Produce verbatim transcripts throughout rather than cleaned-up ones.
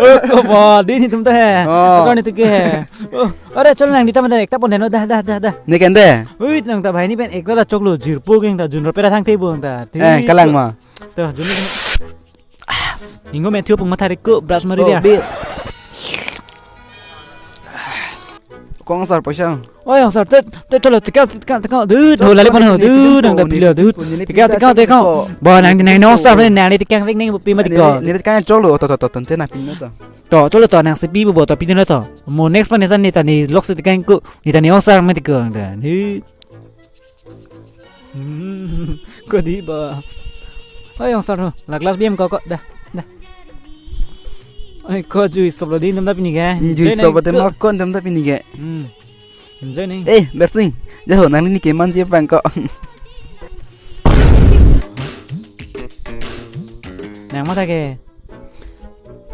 Oh, kobo, di netum ta he. Oh. Asor netum ke he. Oh, are cholo nang di ta mane ekta pon deno, dah, dah, dah, dah. Ne kende? Ui, nang ta bhai ni pen ekta la choklo, jirpo keng ta, junro pera thang thebo ta. Eh, kalang ma. To, jun. Ingo Matthew pung matha riko, brush mari Oh, dia. Bi. Kong sar poisa. Oh, yang sar, tet, tet, cholo, tekang, tekang, tekang, dude, Cholo, ho, lali cholo, pon ho, neli dude, pin nang ko, ta neli pilo, pin dude. Ko, neli Tekang, pin tekang, ko. Tekang. Ba, nang, neli nang pin sar, ko. Nang, neli tekang, vek, nang, pi mati Neli, ko. Neli tekang cholo, to, to, to, to, nang pin to. To, cholo to, nang sepi bo, to, pin to. Mo next pa, neta, neta, ni, lok se tekang ko, neta, ni ong sar, mati ko, da, ni. Hmm, ko di ba. Oh, yang sar ho, la glass B M ko, ko, dah, dah. Oi, ko jui sop lo di, nang ta pini ke. Jui Jui sop nang lo, ko. Tem ko, tem ta pini ke. Hmm. Enjoy ning. Eh, Bersing. Jaho, nang ni keman je bang ko. Nang matha ke.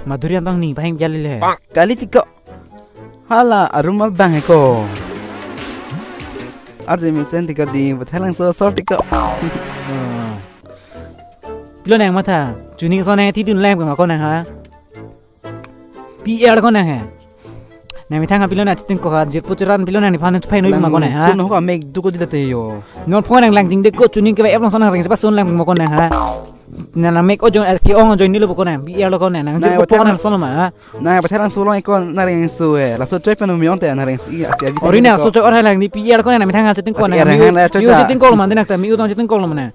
Madhuri Antong ni pahing jali le. Kali tiko. Hala, arum abang he ko. Arje mesen tiko di, bathai langso sor tiko. Oh. Pilo nang matha. Chuning so nang thi dun lang ko nang ha. P R ko nang he. Nang methang pilo nang chuting ko ha, jirpo cheran pilo nang ni phan chupai noi ma ko nang ha. Kun ho ka mek du ko dila te yo. Non phone nang lang jing de ko chuning ke ba app long son nang ring sepa son lang ma ko nang ha. Na na mek o jong ke ong jong ni lo ko nang, P R lo ko nang, nang Nang jong ko bathai phone lang nang son lo ma ha. Nang bathai lang so long ko nang ring so he. Laso choi pen mi ong te nang ring so i asi abi. Ori nang so choi or lang ni P R ko nang methang chuting ko Asi nang. Arang Mi u- hang la choi mi u ta. Chuting ko lo ma de nang ta mi u tong chuting ko lo ma nang.